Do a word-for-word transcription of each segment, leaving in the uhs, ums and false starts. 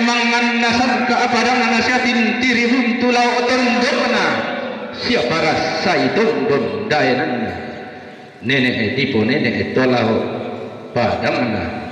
Mangan nasan ka apadang na sia tintiri buntu lao tondokna, sia paras sai tondon daenanna. Nene e dipo nene e tolao padangna.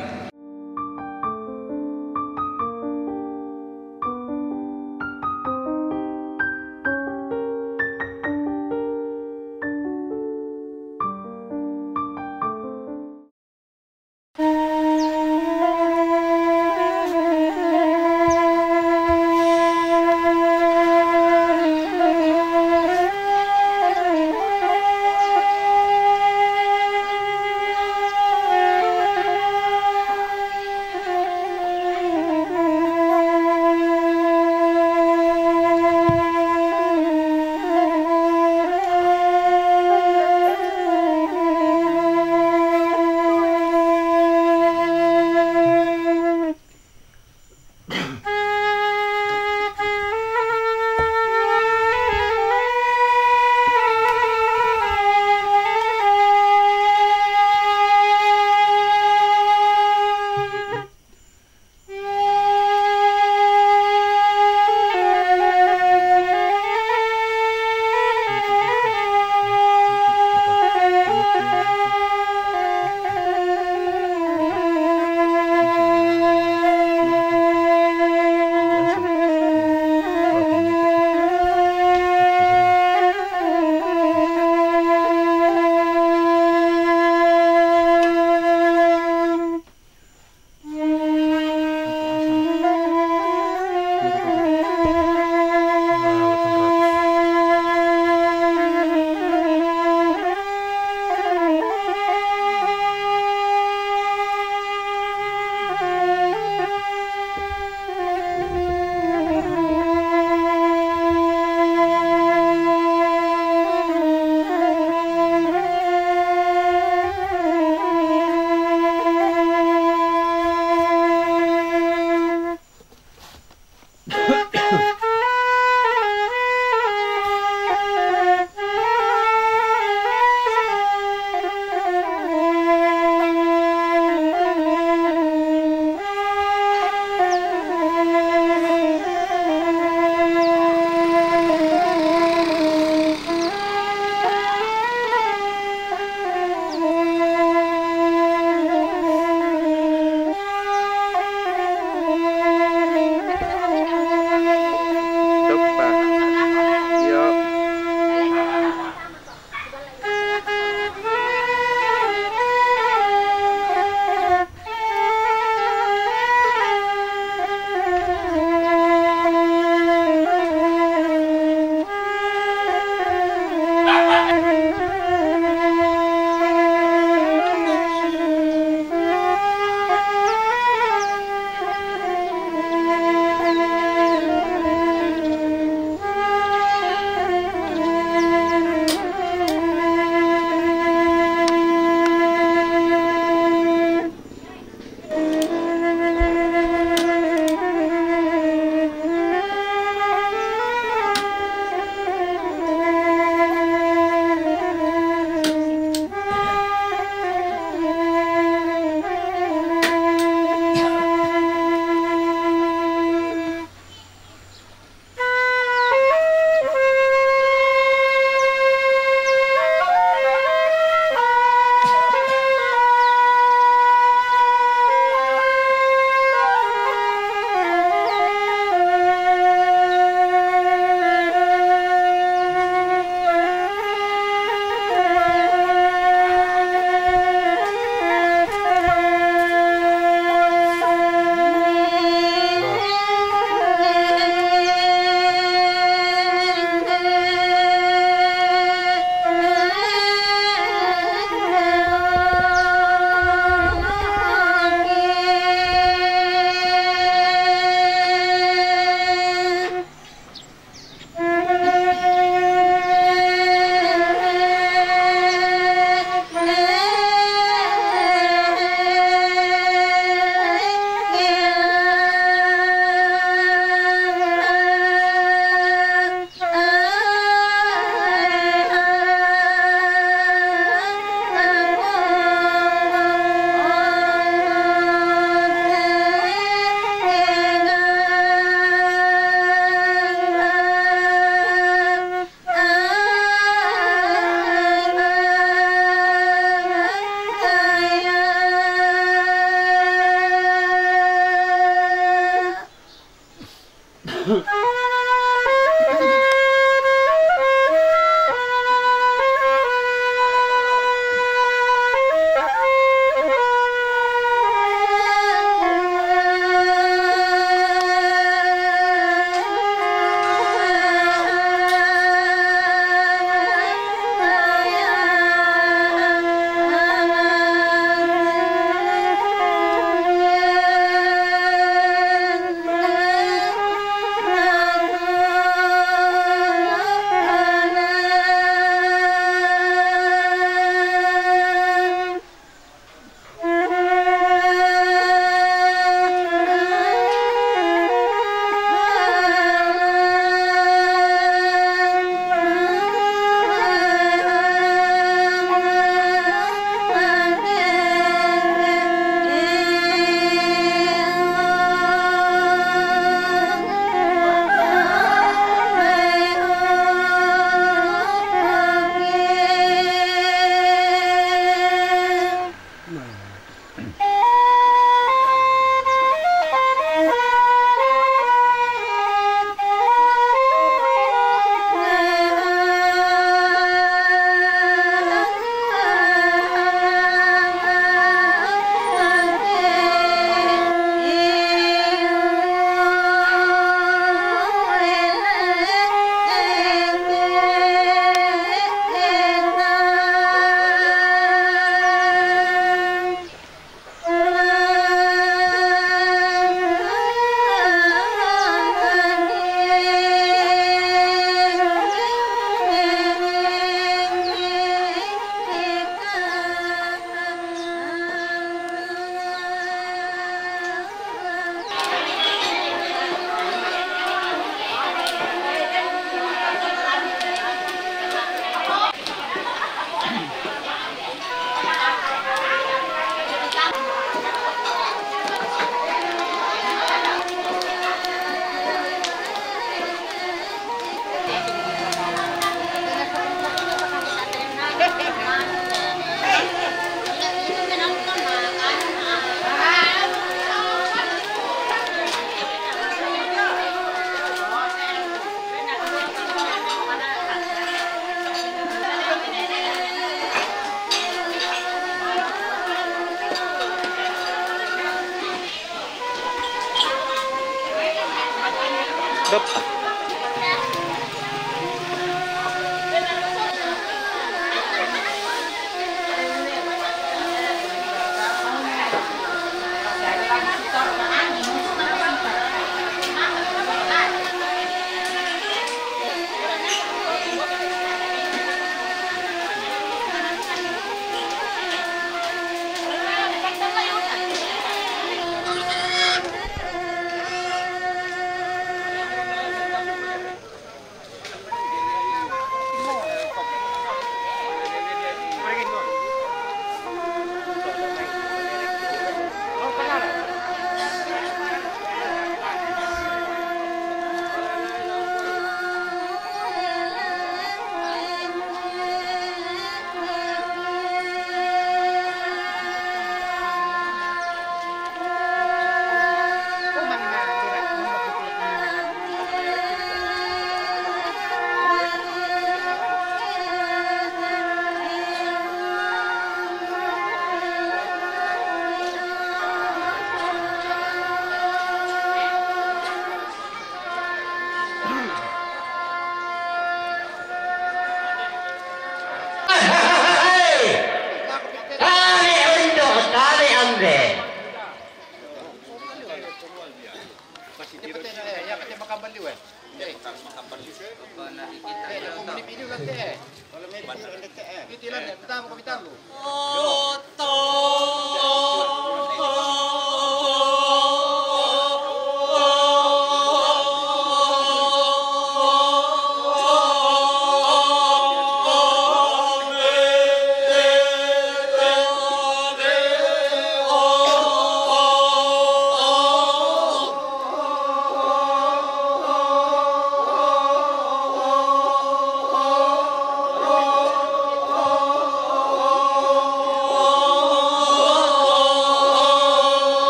Tali undo, tali ambe.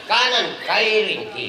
Kanan kairing ki.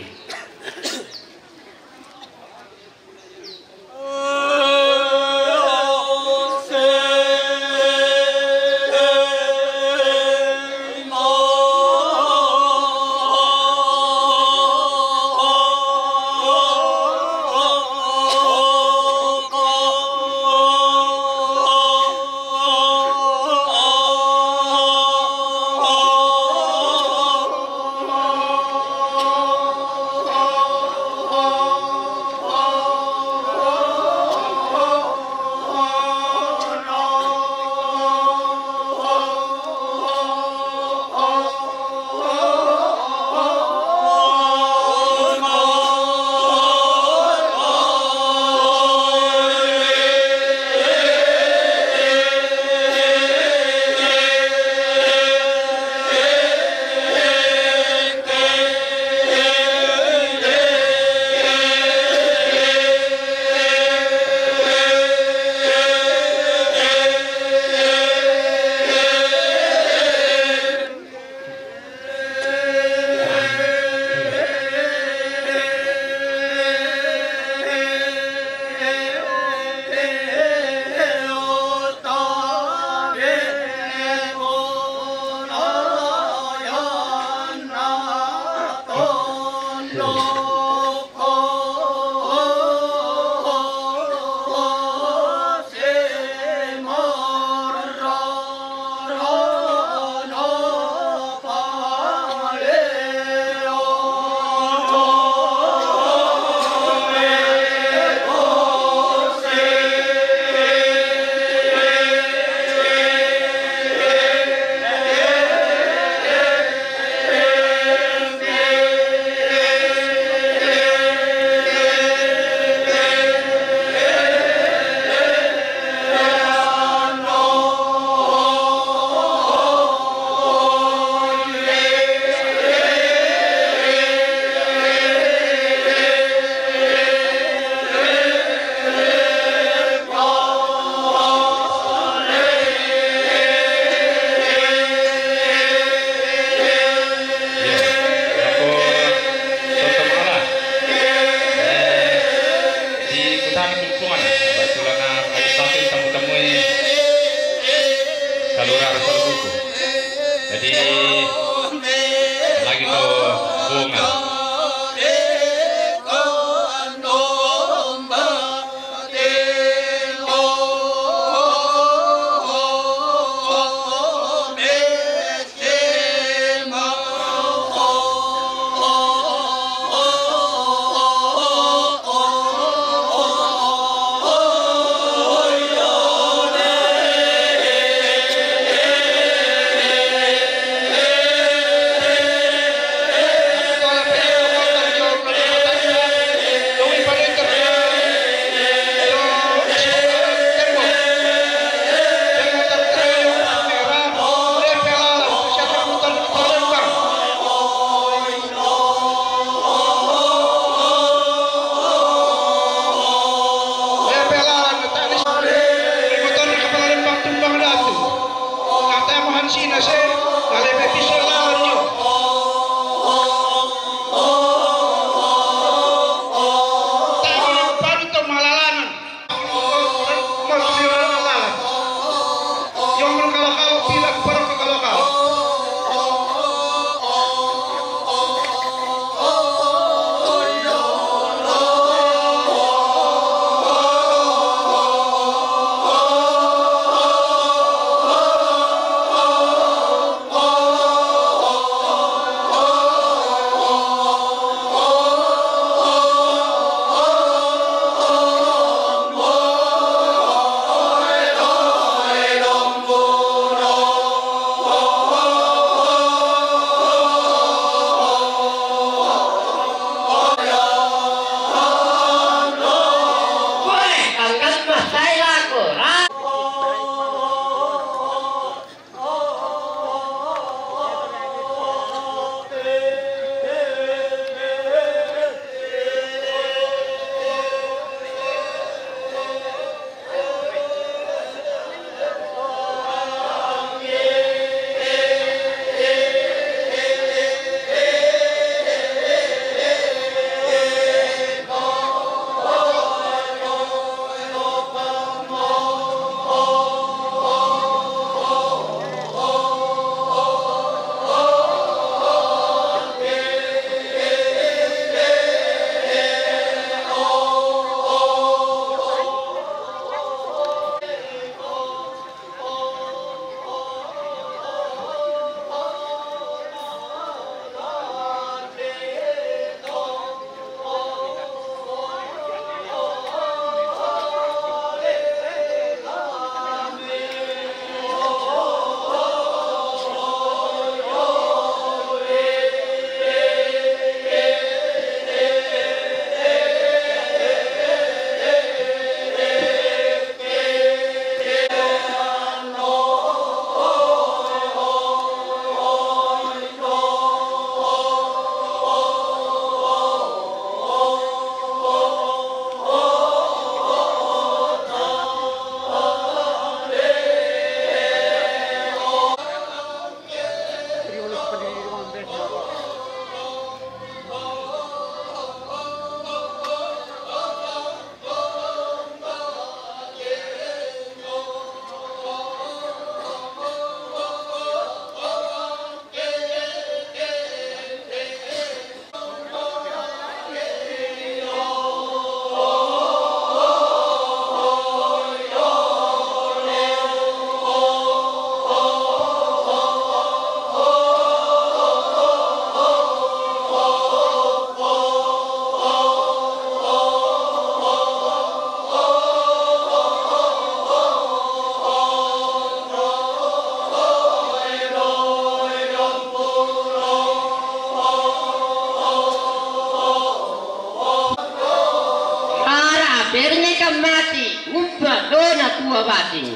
Mabating.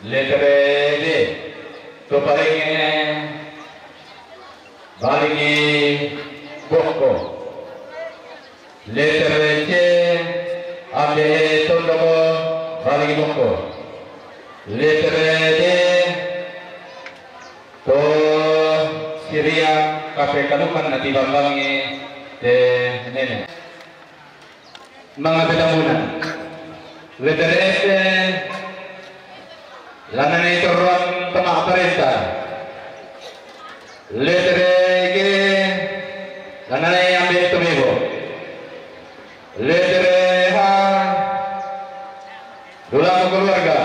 Letere D, Toparinge Balingi Bokko. Letere C, Ambe Tondoko Balingi Bokko. Letere D, to Siria Kape Kalukan nati bambangi te nene. Manga petambunan. Letere F, lanane torroan tama parenta. Letere G, lanane ambe tomebo. Letere H, Dulamu keluarga,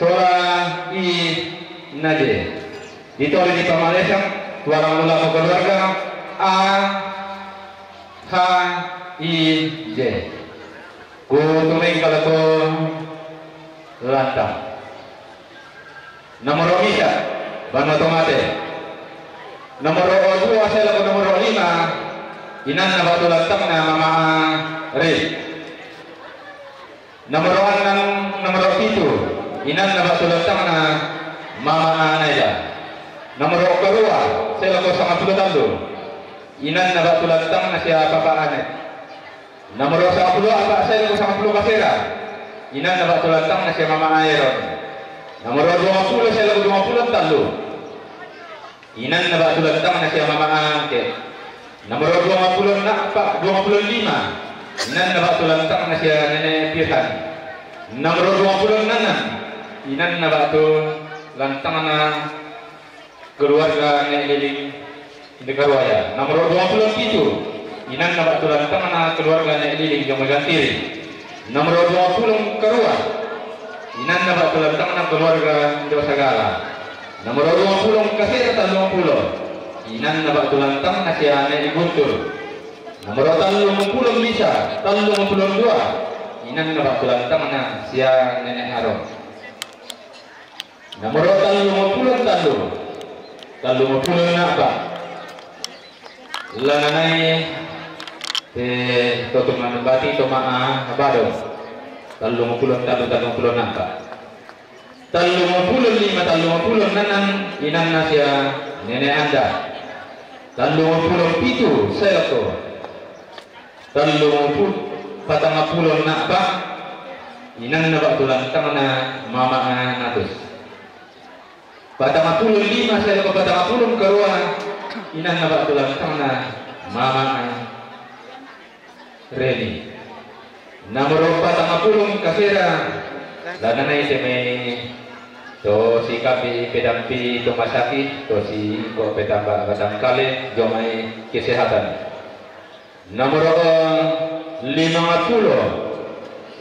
sola i na je. Ditoli di pamalesang, tualang Dulamu keluarga, A, H, I, J. Kutumeng kalato lantang. Nomoro misa, Banua Tomate. Nomoro dua sela ko nomoro lima, inanna batu lantangna mama Ri. Nomoro annang, nomoro pitu, inanna batu lantangna mama Naila. Nomoro karua, sela ko sangapulu tallu, inanna batu lantangna sia papa Anet. Nomoro sangapulu a'pa sela ko sangapulu kasera, inanna batu lantangna sia mama Aeron. Nomoro duangapulu sela ko duangapulu tallu, inanna batu lantangna sia mama Angke. Nomoro duangapulu a'pa, duangapulu lima, inanna batu lantangna sia nene Firhan. Nomoro duangapulu annang, inanna batu lantangna keluarga Nek Liling Inde Karuaya. Nomoro duangapulu pitu, inanna batu lantangna keluarga Nek Liling Jong Megantiri. Nomoro duangapulu karua, inanna batu lantangna keluarga Indo Sagala. Nomoro duangapulu kasera, tallungapulu, inanna batu lantangna sia Nek Guntur. Nomoro tallungapulu misa, tallungapulu dua, inanna batu lantangna sia Nenek Aro. Nomoro tallungapulu tallu, tallungapulu a'pa, lananai te totu manubati to ma bado. Tallungapulu tallu, tallungapulu a'pa, tallungapulu lima, tallungapulu annang, inanna sia Nene Anda. Tallungapulu pitu, selako. Tallungapulu, patangapulu a'pa, inanna batu lantangna mama Natus. Patangapulu lima sela ko patangapulu karua, inanna batu lantangna mama Reni. Nomoro patangapulu kasera, lananai te mai to sikapi pedampi to masaki, to si ko petamba batangkale, jomai kesehatan. Nomoro limangapulu,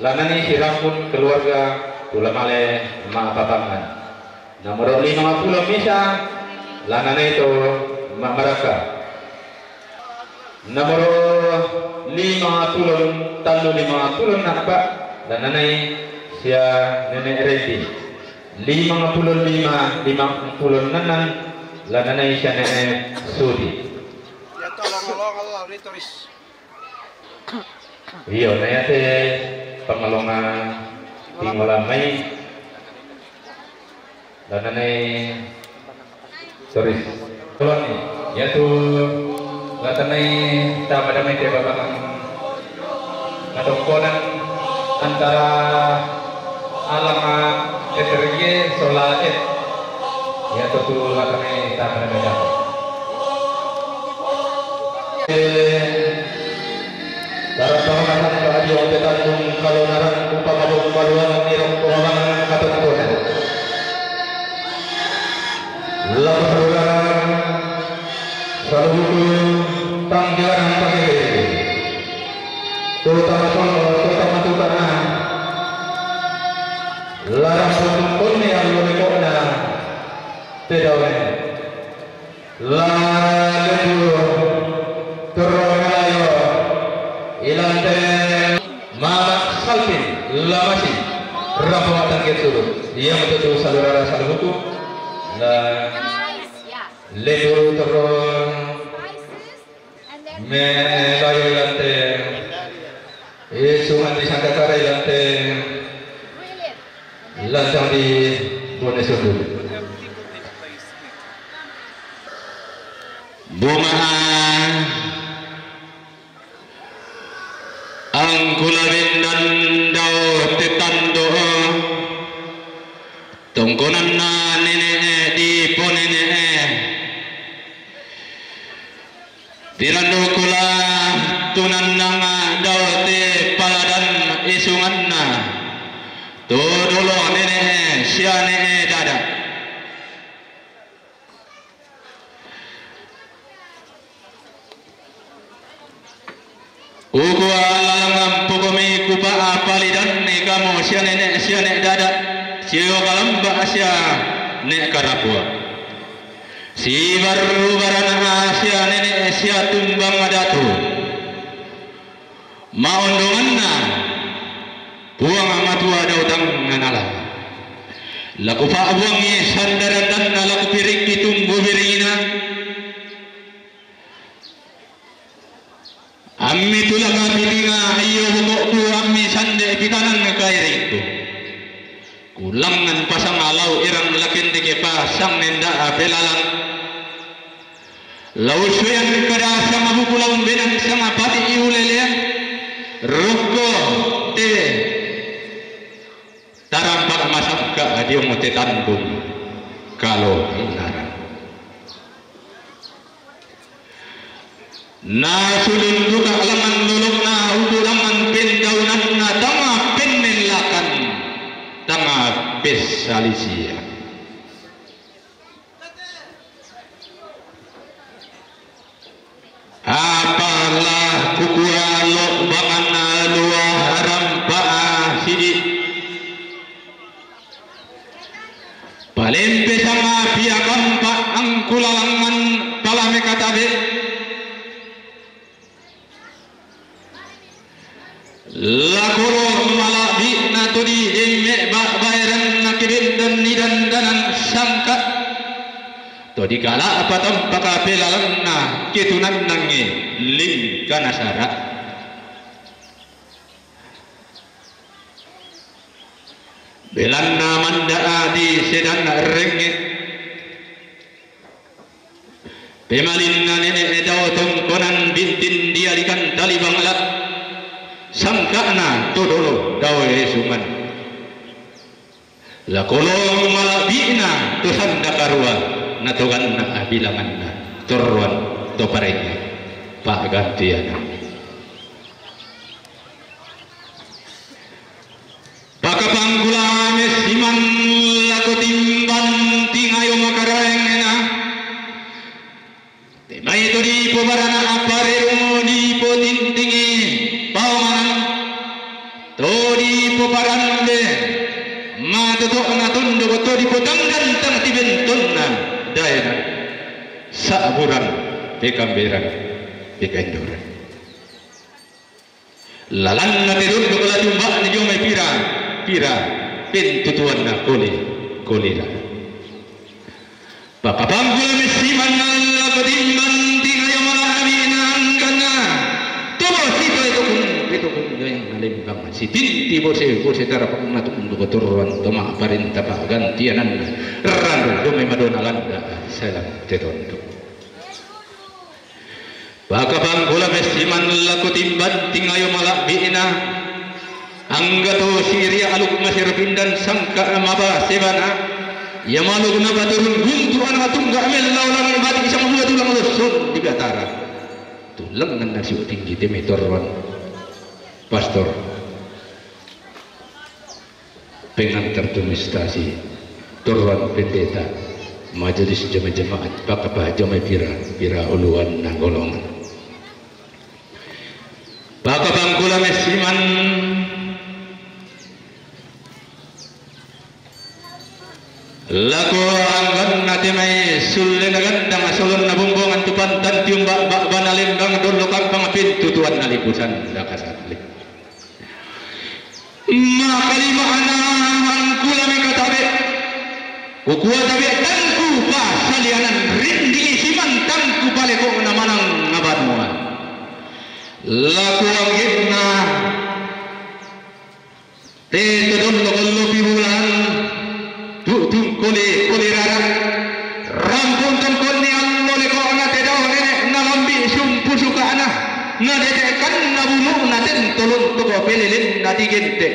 lananai sirambun keluarga tu lamale ma'papangan. Nomoro limangapulu misa, lananai to ma'maraka. Nomoro limangapulu tallu, limangapulu a'pa, lananai sia Nene Rendi. Limangapulu lima, limangapulu annang, lananai sia Nene Sudi. Ya, tolong, tolong, Allah, ritoris. Iyo, na iate pangalonga tingola mai, lananai toris. Tolong ni, iatu lananai tama damai te babakang katongkonan antara alama F R G sola F. Iatu tu lananai tama damai dapat. Darat bangunan ka adio te tandung kalonaran upama bung baluangan nirong kumamangan katongkonan. Lapar udara saluhuku tangkilan pakere. Kota Masolo, kota Matuka. Larang pun konni allo lekona. Tedawe. Lalu terro melayo ilante Mamak Salpin lamasi rapo matangke suru. Ia metutu salurara saluhuku. La leburu terro melayo ilante. Isu mati sangkakara ilante. Bunga angkula bendan dao te tando, tongkonanna nene' di ponene'. Tirandu kula tunannang dao te paladan isunganna, to dolo nene' sia nene' dada. Kukua lalangan pokomi kupa'a palidanni kamo sia nene' sia ne' dada, sio kalamba sia ne' karapua. Sibarru barana sia nene' sia tumbang datu. Maondonganna Puang Matua dao tangnganala. Laku pa'buangi sandarandanna laku pirikki tumbu biringina. Ammi tulanga pitinga iyo boko'ku, ammi sande pitanan kairingku. Kulangngan pasang alau irang lakendeke pasang nenda apelalang. Lau suyan kada sanga buku lau benang sanga pati iulelean. Rokko te tarampak masakka dio mo te tandung kalo inarang. Nasulun duka langan lolokna uku langan pendaunanna tama pennellakan tama pessalisian. Apalah kukua lo banganna lua rampa sidi. Palempe sama pia kampa angkulalangan palame katabe. Lakoro mala'bi'na to di demme ba'baeranna kebendan nidandanan sangka. To dikala patampaka pelalanna ketunannangnge lingkana sara. Belanna manda'a di sedanna rengnge. Pemalinna nene' dao tongkonan bintin dialikan tali bangla. Sangka'na to dolo dao esungan. Lakolong mala'bi'na to sanda karua na to ganna bilanganna torroan to parengnge pa'gantiana. Pakapangkula messiman lako timban tingayo makaraengna. Temai to dipobarana appareru dipotintingi paonganan. To dipoparambe matoto'na tondoko to dipotanggan tang tibentonna daena. Sa'buran pekamberan pekaindoran. Lalanna te dondoko la tumba'na dio mai pira, pira pentutuanna koli, kolira. Pakapangkula messiman lako timban tingayo mala'bi'na angkanna. Tobo sitoe tokun, petokun joyang nalembang sitinti bose, bose tarapakna tundoko torroan to ma'parenta pa'gantiananna. Randu dio mai madona landa selang te tondok. Pakapangkula messiman lako timban tingayo mala'bi'na. Angga to siria aluk masero pindan sangka mapa sebana. Ia maluk napaturun guntu anak tungga mellau langi mati isang dua tulang losson di Batara. Tulang nganna siu tinggi teme torroan. Pastor. Pengantar domestasi, torroan pendeta, majelis jama-, jemaat, pakapa jama pira, pira uluan na golongan. Pakapangkula messiman lako angganna te mai sulle na gandang solonna bumbongan tu pantan tiumba ba'bana lembang dollo kampang pintu tuanna lipusan dakasalle. Makalima'na angkula mekatabe. Kukua tabe tangku pasalianan rindi siman tangku palekokna manang na banua. Laku anggenna te todon lokollo pibulan tu'tungkole Nadete'kanna bulu'na ten tolon toko pelelenna digente'.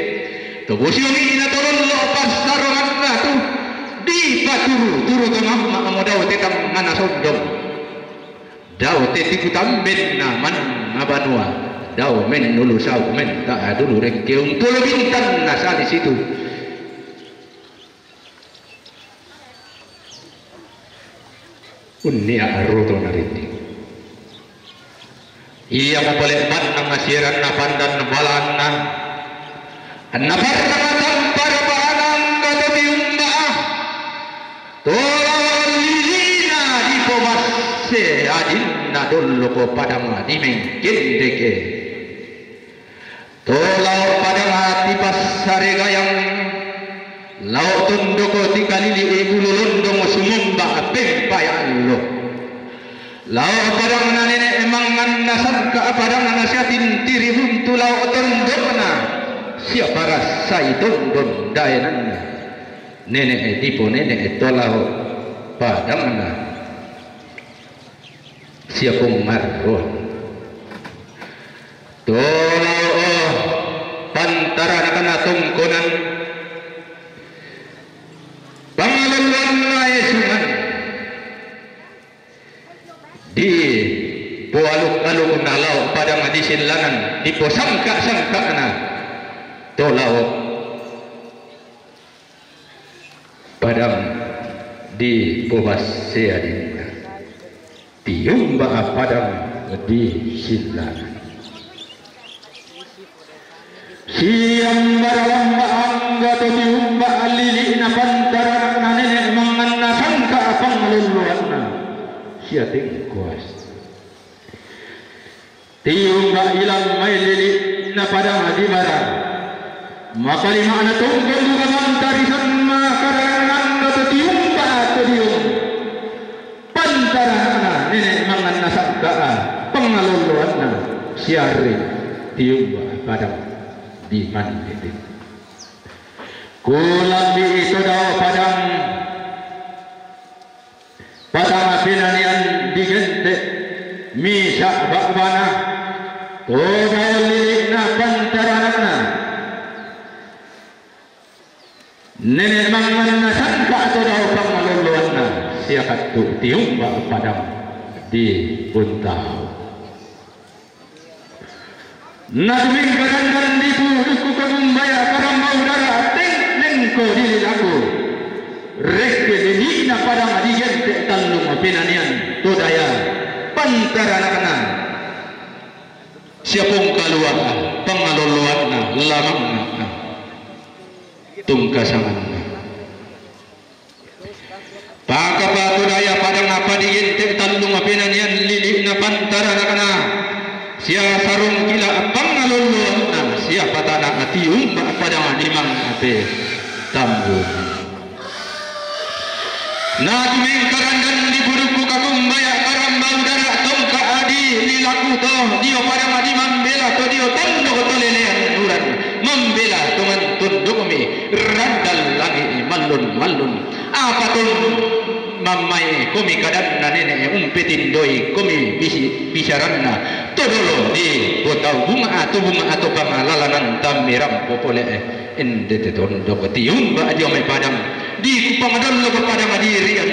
To bosiomi'na tolon lo' passaronganna tu dipaturu-turu to mamma' mo dao te tangngana sondong. Dao te tiku tambenna manna banua. Dao mennulu sau' menta dulu rekkeung tolo bintanna sali situ. Unnia' ruto narinding. Iamo pole bannang asieranna pandan balanna. Anna parrang tampara panangga to tiumba'a. To lao lili'na dipobasse adinna dolloko padang dimengkendeke. To lao padang tipassaregayang, lao tondoko tikalili'i bulu londong sumomba pempaya allo. Lao padangna nene' manganna sangka' padangna sia tintiri buntu lao tondokna sia parassai tondon daenanna. Nene' diponene' to lao padangna sia pongarroan. To lao pantaranakna tongkonan, pangalolloanna esungan. Dipoaluk-alukna lao padang disillanan, diposangka'-sangka'na to lao padang dipobasse adinna tiumba'a padang disillanan. Siambaralamba angga to tiumba'a lili'na pantaranakna nene' manganna sangka' pangalolloanna sia tengkoas. Tiumba' ilang mai lili'na padang dibara. Mapalima'na tongkon duka mantarisan makaranganna to tiumba' to diong. Pantaranakna nene' manganna sangka'a pangalolloanna siare tiumba' padang dimandede. Kulambi'i to dao padang Padang penanian digente' misa' ba'bana, to dao lili'na pantaranakna. Nene' manganna sangka' to dao pangalolloanna sia kattu tiumba' padang di Buntao. Na tumengkadandan di pudukku kakumbaya' karamba udara teng lengko di lilaku. Rekke lili'na padang digente' tallung penanian to daya pantaranakna sia pongkalua' pangalolloanna lamangna tungkasanganna. Pakapa to daya padang apa digente' tallung penanian lili'na pantaranakna sia sarong kila' pangalolloanna sia patana tiumba' padang dimang ape tambu. Na tumengkadandan di pudukku kakumbaya' karamba udara tongka' di lilaku to dio padang dimambela to dio tondok to lelean uran mambela tongan tondokmi randal langi' mallun-mallun. Apa to mammae komi kadanna nene' umpetindoi komi bisi-, bisaranna to dolo di Buntao bunga' to bunga' to pangalalanan tammi rampo pole. Ende te tondok tiumba' dio mai padang di Kupang Dollo padang di Rian.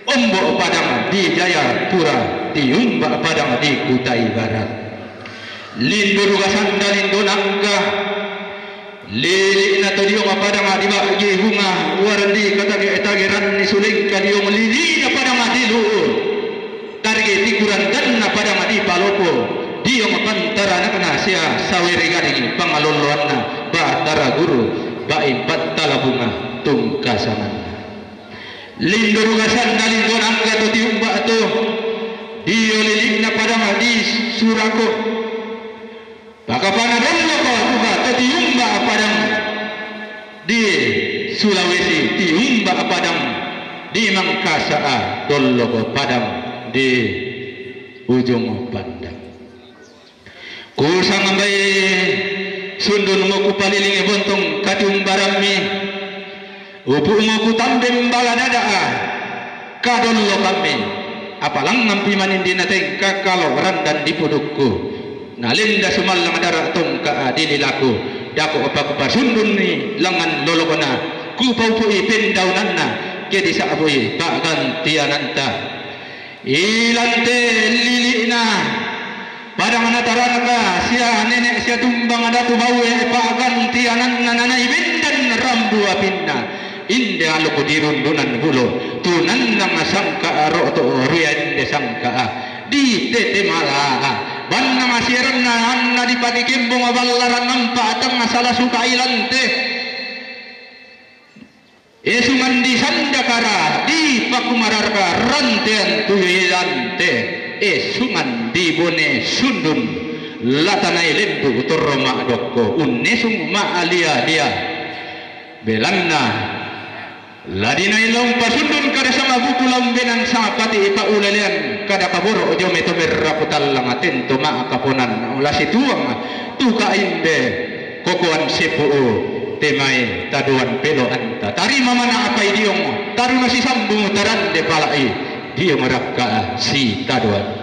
Ombo' padang di Jayapura tiumba' padang di Kutai Barat. Lindo duka sanda lindo nangga. Lili'na to diong padang di ba'gi bunga warandi katage-tageranni sulengka diong lili'na padang di lu'u. Targe tikurandanna padang di palopo diong pantaranakna sia sawere gading pangalolloanna Batara Guru bain pattala bunga tungkasanganna. Lindo duka sanda lindo nangga to tiumba' to dio lili'na padang di Surako. Pakapana dolloko duka to tiumba' padang di Sulawesi, tiumba' padang di Mangkasa'a, dolloko padang di Ujung Pandang. Kusang ambai sundunmu kupalilingi bontong katiumbarammi, upu'mu kutambe mbala dada'a kadollokammi. Apalangngan pi manindina tengka kalo randan di pudukku. Nalinda sumallang dara tongka di lilaku. Dako pa kupasundunni langngan lolokona. Kupaupui pendaunanna. Ke disa'bui pa'gantiananta. Ilante lili'na. Padang nataranaka sia nene' sia tumbang datu baue pa'gantiananna nanai bendan rambu apinna. Inde aluk dirundunan bulo, tunannang sangka' ro'to' ruya inde sangka'a. Ditete mala'a. Bannang sieranna anna dipakekembong ballaran nampa' tang sala suka ilante. Esungan di sandakara, di pakumararaka rantean tuyu ilante. Esungan di bone sundun, latanai lembu torro ma'dokko, unnesung ma'alia-lia. Belanna, la dinai laung pasundun kada sama buku laung benan sama pati ipa'ulelean kada kaboro' jome to merraku tallang tento ma'kaponan la situang tuka inde kokoan sepu'u temai taduan pelo'anta. Tarima mana apai diong, taruna sisambung tarande pala'i diong rakka sitaduan.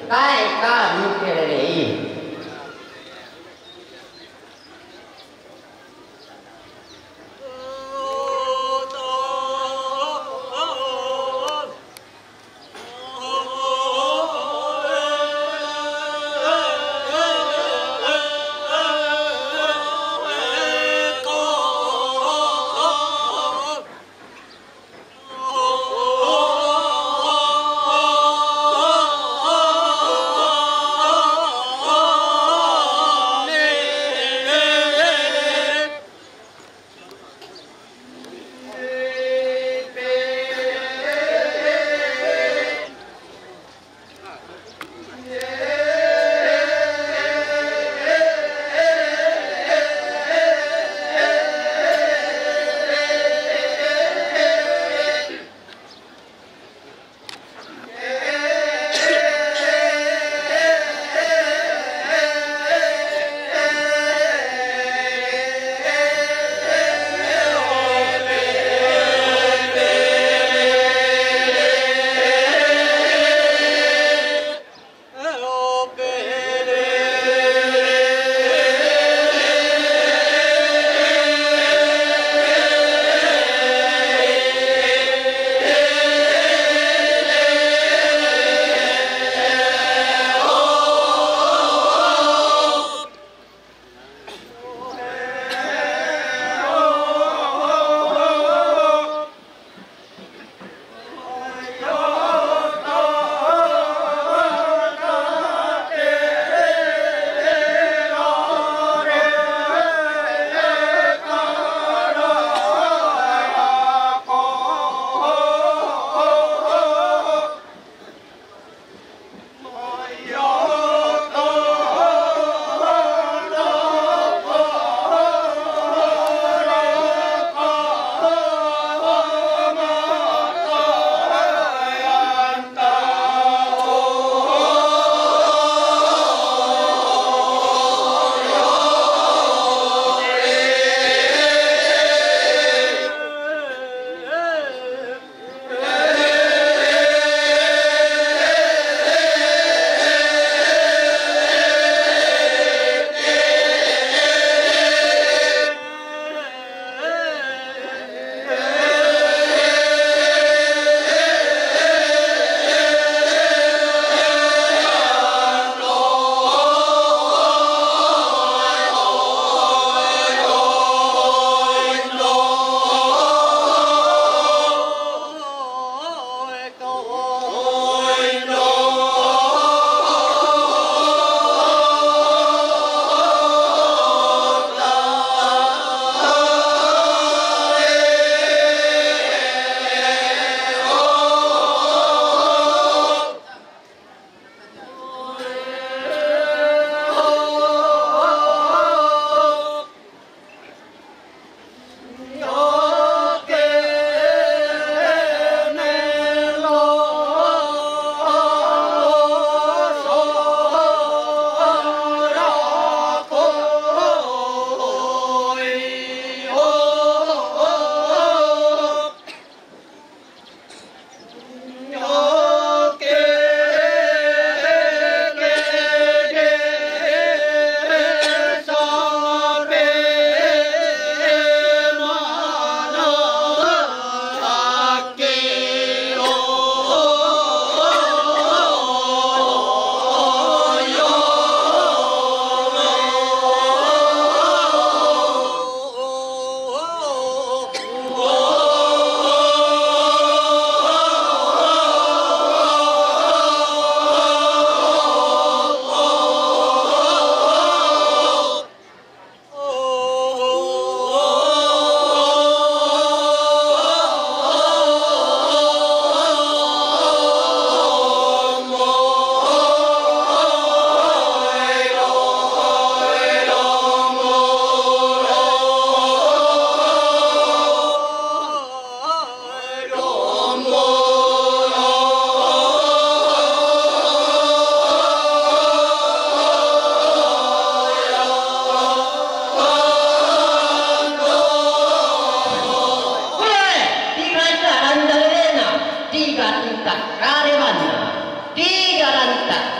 Kae ka mi kerere i.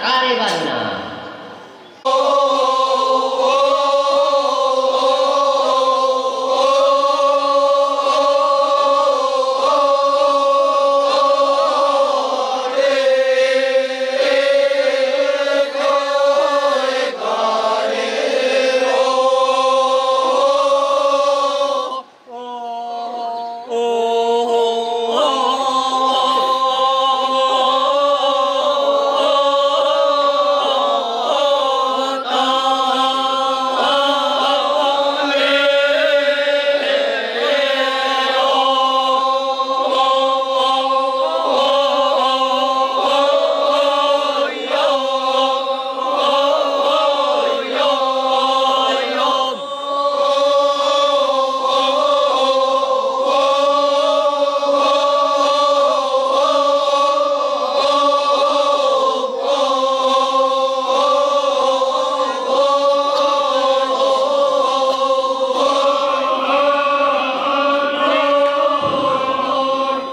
Karebanna.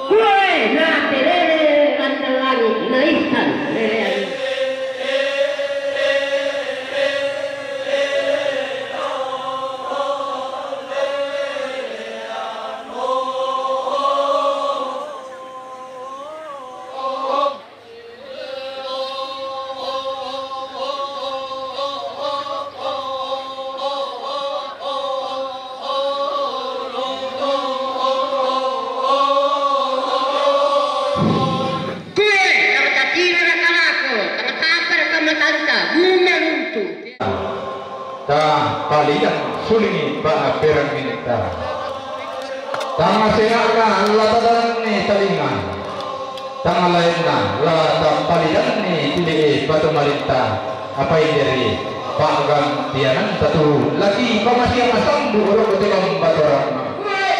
Kue na telele rante langi' na issan lelean. Kue, tangkatira rakamako, tangkapar kamatanta, guna nuntu. Tapalidan sulingi pa'aperangnginta. Tangnga senga'na la tadananni talinga. Tanglaenna la tapalidanni tili'i patumalinta, apa inde'ri pa'gantiananta tu laki pamasiang sambu rokko te bambatoranna.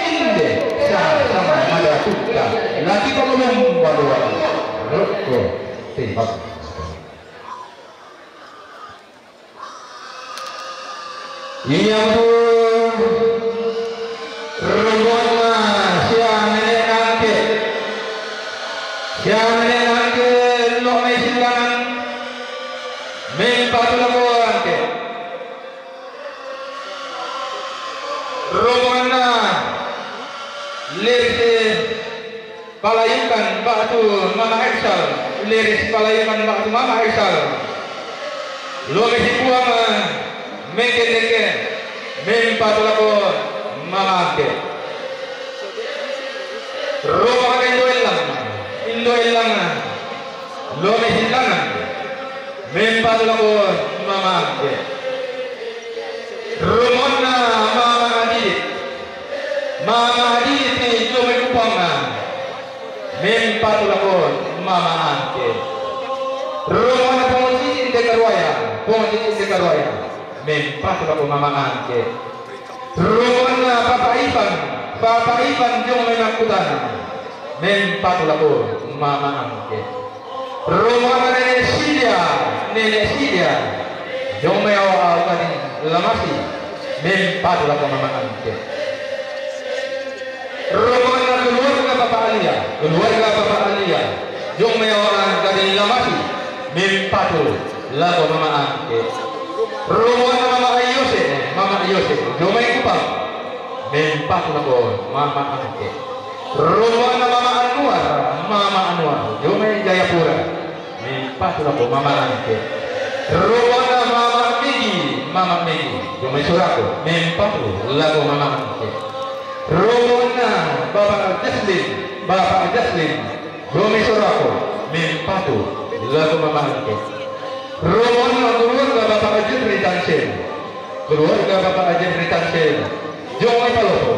Inde sa-, sama mada tutta laki pamabumbaluang rokko te bambatoranna. Iyamutu rombonganna sia nene' nangke, sia nene' nangke lo' mai Sillangan, mempatu lako angke. Rombonganna Lerse Palayukan ba'tu Mama Aisal, Leres Palayukan ba'tu Mama Aisal. Lo' mai si Puang mengke-mengke, mempatu lako Mama Angke. Rombongan Indo Ellang, Indo Ellang, lo' mai Sillangan, mempatu lako Mama Angke. Rombonganna Mama Adit, Mama Adit, jomai Kupang, mempatu lako Mama Angke. Rombonganna Pong Cicin Dekaruaya, Pong Cicin Dekaruaya, mempatu lako Mama Angke. Rombonganna Papa Ivan, Papa Ivan, jomai Makkutana, mempatu lako Mama Angke. Rombonganna Nene' Sidia, Nene' Sidia, jomai Awa Gading Lamasi, mempatu lako Mama Angke. Rombonganna keluarga Papa Alia, keluarga Papa Alia, jomai Awa Gading Lamasi, mempatu lako Mama Angke. Rombonganna Mama Yose, Mama Yose, jomai Kupang, mempatu lako Mama Angke. Rombonganna Mama Anwar, Mama Anwar, jomai Jayapura, mempatu lako Mama Angke. Rombonganna Mama Megi, Mama Megi, jomai Sorako, mempatu lako Mama Angke. Rombonganna Bapak Jaslin, Bapak Jaslin, jomai Sorako, mempatu lako Mama Angke. Rombonganna keluarga Bapak Jeffrey Tansel, keluarga Bapak Jeffrey Tansel, jomai Palopo,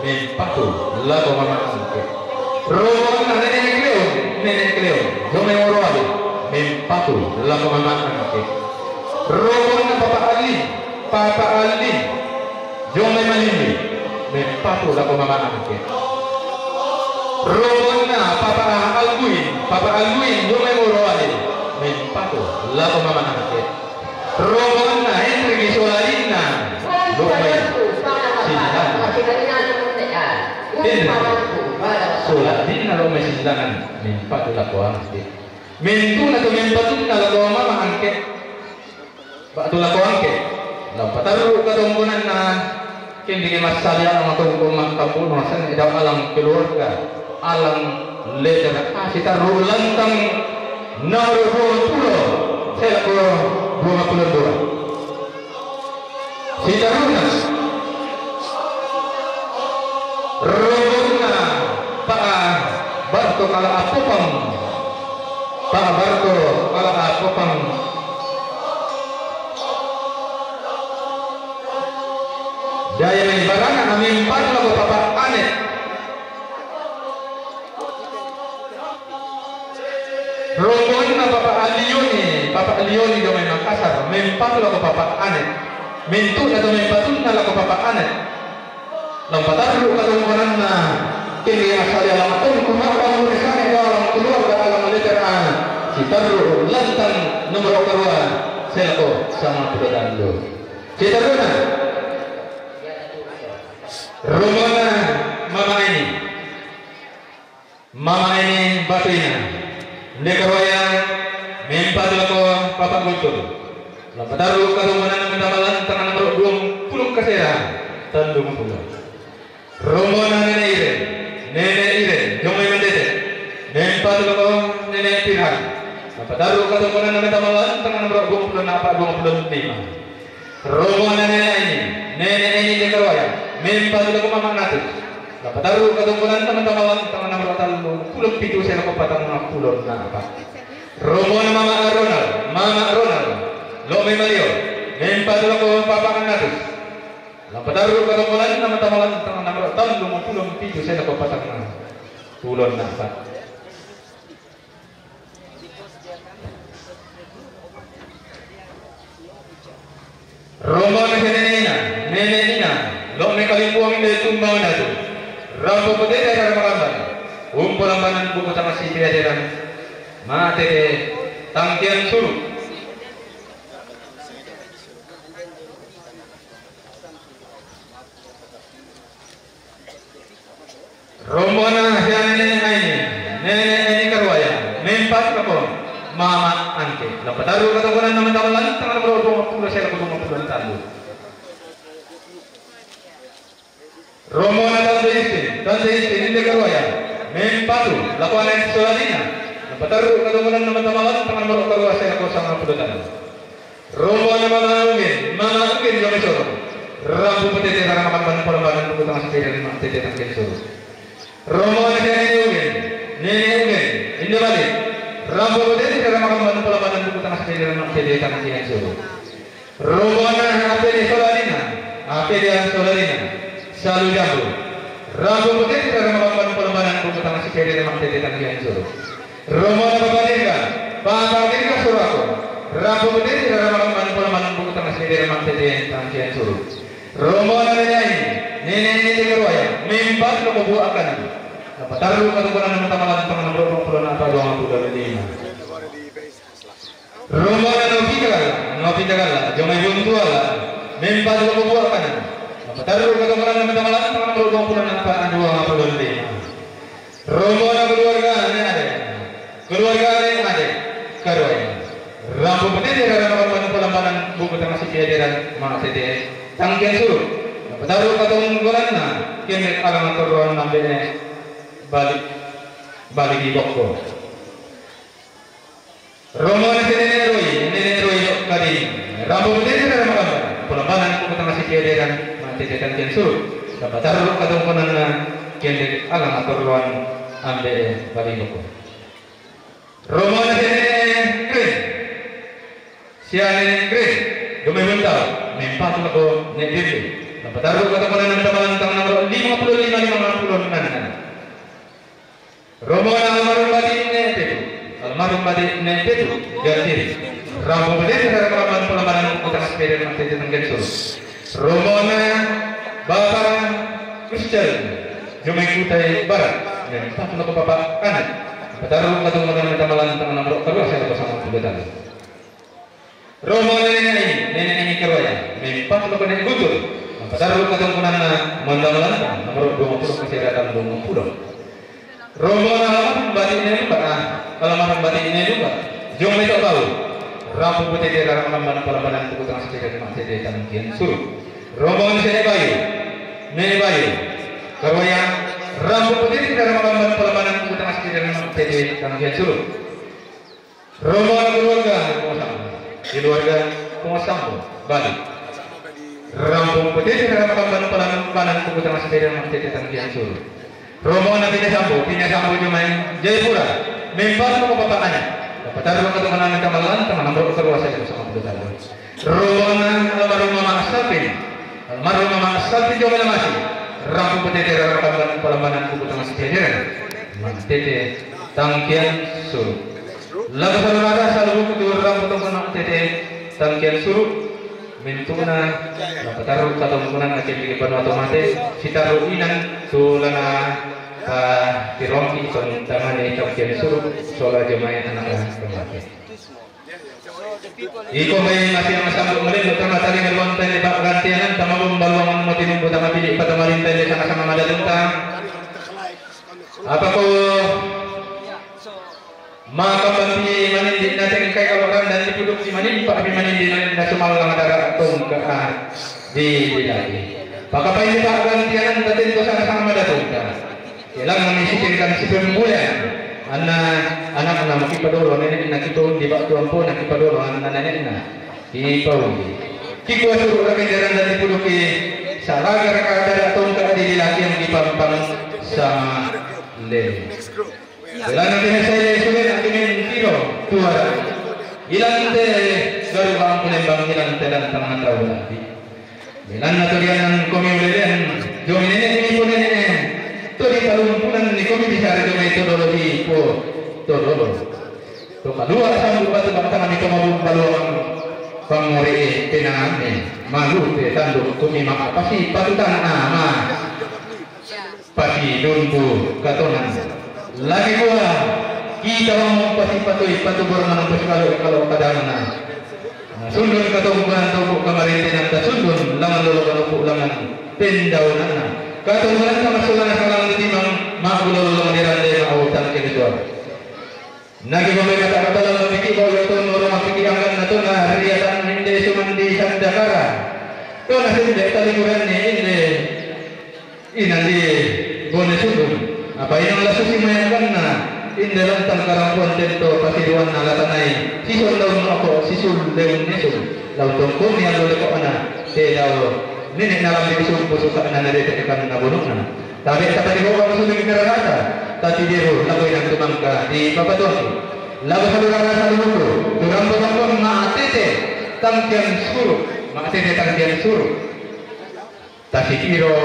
mempatu lako Mama Angke. Rombonganna Nene' Kleon, Nene' Kleon, jomai Morowali, mempatu lako Mama Angke. Rombonganna Papa Alin, Papa Alin, jomai Malimbi, mempatu lako Mama Angke. Rombonganna Papa Alguin, Papa Alguin, jomai Morowali, mempatu lako Mama Angke. Rombonganna Henry Soladinna, lo' mai Sillangan. Henry Soladinna, lo' mai Sillangan, mempatu lako angke. Mentuna tu mempatunna lako Ba'tu lako angke. Lam patarru' katongkonanna, kindi' massali alang tongkon makkabuno, sanna' dao alang keluarga, alang letter A, sitarru' lantang nomoro duappulo, selako duappulo dua. Sitarru'na. Rombonna Pa'a Barto Kala Apopang. Pa'a Barto Kala Apopang. Daya mai barana, mempa' lako Papa Anet. Rombonna Papa Alioni, Papa Alioni dio mai Makassar, mempa' lako Papa Anet. Mintu'na to mempatunna lako Papa Anet. Lam patarru' katongkonanna, kindi' massali alang tongkon makkabuno, sanna' dao alang keluarga, alang letter A, sitarru' lantang nomoro karua, selako sampulo tallu. Sitarru'na. Rombonna Mama Eni. Mama Eni Batuina. Inde karuaya, mempa' lako Papa Guntur. Lam patarru' katongkonanna, mempa' lantang nomoro duappulo kasera, tallumpulo. Rombonna Nene Iren. Nene Iren, dio mai Mandete. Mempa' lako Nene Pirhan. Lam patarru' katongkonanna, mempa' lantang nomoro duappulo enneng, duappulo lima. Rombonna Nene Eni, Nene Eni inde karuaya, mempa' lako Mama Natus. Lam patarru' katongkonanna, mempa' lantang nomoro tallumpulo pitu, selako patangpulo enneng. Rombonna Mama Ronald, Mama Ronald, lo' mai Malio, mempa' lako Papa Natus. Lam patarru' katongkonanna, mempa' lantang nomoro tallumpulo pitu, selako patangpulo enneng. Rombonna Nene Ina, Nene Ina, lo' mai Kalimbuang inde Tumba Mandatu. Rampo patede' rara makamban, umpolambanan buku tangngasi peaderan, matete tangkian suru'. Rombonna sia Nene Aini, Nene Aini karuaya, mempa' lako Mama Angke. Lam patarru' katongkonanna, mempa' lantang nomoro duappulo, selako duappulo tallu. Rombonna Tante Isti, Tante Isti inde karuaya, mempa' lako Anet Solalina. Lam patarru' katongkonanna, mempa' lantang nomoro karua, selako sampulo tallu. Rombonna Mama Ungin, Mama Ungin dio mai Soro. Rampo patede' rara makamban, umpolambanan buku tangngasi peaderan, matete tangkian suru'. Rombonna sia Nene Ungin, Nene Ungin inde Bali. Rampo patede' rara makamban, umpolambanan buku tangngasi peaderan, matete tangkian suru'. Rombonna Apede Solalina, Apede Solalina, Salu Jambu. Rampo patede' rara makamban, umpolambanan buku tangngasi peaderan, matete tangkian suru'. Rombonna Papa Dirga, Papa Dirga Suraku. Rampo patede' rara makamban, umpolambanan buku tangngasi peaderan, matete tangkian suru'. Rombonna Nene Aini, Nene Aini inde karuaya, mempa' lako Buakana. Lam patarru' katongkonanna, mempa' lantang nomoro duappulo enneng, duappulo lima. Rombonna Novita Galla, Novita Galla, dio mai Buntuala, mempa' lako Buakana. Lam patarru' katongkonanna, mempa' lantang nomoro duappulo enneng, duappulo lima. Rombonna keluarga Ade, keluarga Ade, Ade karuaya. Rampo patede' rara makamban, umpolambanan buku tangngasi peaderan, matete tangkian suru'. Lam patarru' katongkonanna, kende' alang torroan ambe'ne Bali, Bali di Bokko. Rombonna sia Nene Roi, Nene Roi lo' Kadini. Rampo patede' rara makamban, umpolambanan buku tangngasi peaderan, matete tangkian suru'. Lam patarru' katongkonanna, kende' alang torroan ambe'e Bali Bokko. Rombonna sia Nene Krin. Sia Nene Krin dio mai Buntao, mempa' lako Ne' Dirli. Lam patarru' katongkonanna, mempa' lantang nomoro limappulo lima, limappulo enneng. Rombonna almarhum Bati' Ne' Petu, almarhum Bati' Ne' Petu, Jatiri. Rampo patede' rara makamban, umpolambanan buku tangngasi peaderan, matete tangkian suru'. Rombonna Bapa' Christian dio mai Kutai Barat, mempa' lako Papa Anet. Patarru' katongkonanna, mempa' lantang nomoro karua, selako sampulo tallu. Rombonna Nene Aini, Nene Aini karuaya, mempa' lako Ne' Guntur. Lam patarru' katongkonanna, mempa' lantang nomoro duappulo kasera, tallumpulo. Rombonna almarhum Bati' Ne' Lumba, ah, almarhum Bati' Ne' Lumba, dio mai To'bau. Rambu Petete Rarang Lamban Palambanan Buku Tengah Sepeda Demak Tete Tangkian Suru. Rombongan Sene Bayu, Nene Bayu, Karwaya, Rambu Petete Rarang Lamban Palambanan Buku Tengah Sepeda Demak Tete Tangkian Suru. Rombongan keluarga Pongosambo, keluarga Pongosambo, Bali. Rambu Petete Rarang Lamban Palambanan Buku Tengah Sepeda Demak Tete Tangkian Suru. Rombongan Pina Sambo, Pina Sambo Jumai, Jayapura, member ko papaannya. Dapat taruh ke teman-teman kamalan, teman-teman bro keluar saya bersama puluh tahun. Rombongan almarhum Mama Sapin, almarhum Mama Sapin Jomai Lamasi. Rambu Petete Rarang Lamban Palambanan Buku Tengah Sepeda Demak. Tete Tangkian Suru. Laga saudara saluhur kutu rambu tongkonan Tete Tangkian Suru. Mintuna, lapatarru katongkonan na cendili banua tomate, sitarru inang tu lana pa tirongki tong tangane tangkian suru, sola jomai anaka tomate. Iko mai masiang masambut malendo tama tali maluang tende pa'gantianan tama bumbaluang matinumbu tama pidi patamarinta inde sanga-sanga madatunta. Apako Maka bampi manindi na tengkai kaloran dan dipuduk si manimpa pi manindi na sumallang dara tongka di dilaki. Pakapain di pa'gantianan tatin to sanga-sanga madatunta. Ilang mami sitirikan si pembulan. Anna anakna makipadolo nene'na kito di ba'tu ampona kipadolo anna nene'na. Kipaundi. Kikua suru raka jaran dan dipuduki. Salaga raka dara tongka di dilaki yang dipampang sama lele. Belanna te sai le sule na kimen tiro tuara. Ilante garu bang kulembang ilante dan tangan tau lagi. Belanna torianan komi ulelean jomi nene ni po nene. Tori talumpunan ni komi bisara jomi todolo di po todolo. To kalua sambu batu bang tangan ni komabu paluang pangore penane malu te tanduk komi maka pasi patutan ama. Pati dundu katonan. Lagi dua, kita mau pati patui patu bermanang pasi kalau kalau kadangna. Sundun katong bukan tau kamarintinan ta sundun langan lolo kanupu langan pendaunana. Katong bukan sama sulana kalang di timang mak bulolo langan dirande mau tangke dua. Nagi pamai kata-kata lam mapiki bau yato noro mapiki anggan na tona riatan inde sumandi sandakara. Tona sinde talimuran ni inde inan di bone sundun. Apa inang lasusi mayangganna inde lantang karampuan tento pasiruan na latanai sison daun mako sisul leun nesun. Laun tongkon ni alo leko ana te dao nene na lambi sumpu suka na nade tekan na bunukna. Tabe tapati boga musuh lagi kararata. Tati diru lagu inang tumangka di papatuaki. Lagu salurara salururu. Turang botang pun maatete tangkian suru. Maatete tangkian suru. Tasi tiro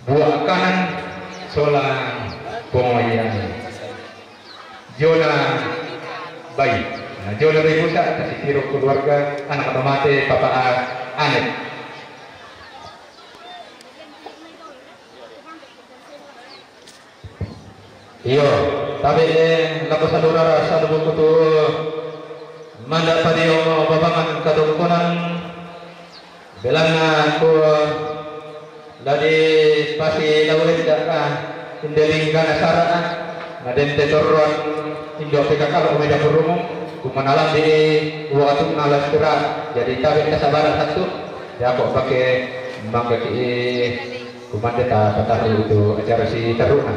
buah kanan sola pongoyan. Jona bai. Nah, jona bai busa tasi tiro keluarga anak mate papa anet. Iyo, tabe lako salurara salubukutu manda padio babangan katongkonan belanna ko ladi pasi laurenda inde linggana sara na dente torron indo pekakalo meda purumu kumanalan di waktu nalas kura jadi tabe kasabara satu ya kok pakai mangkaki Kumande ta pataru itu acara si teruna.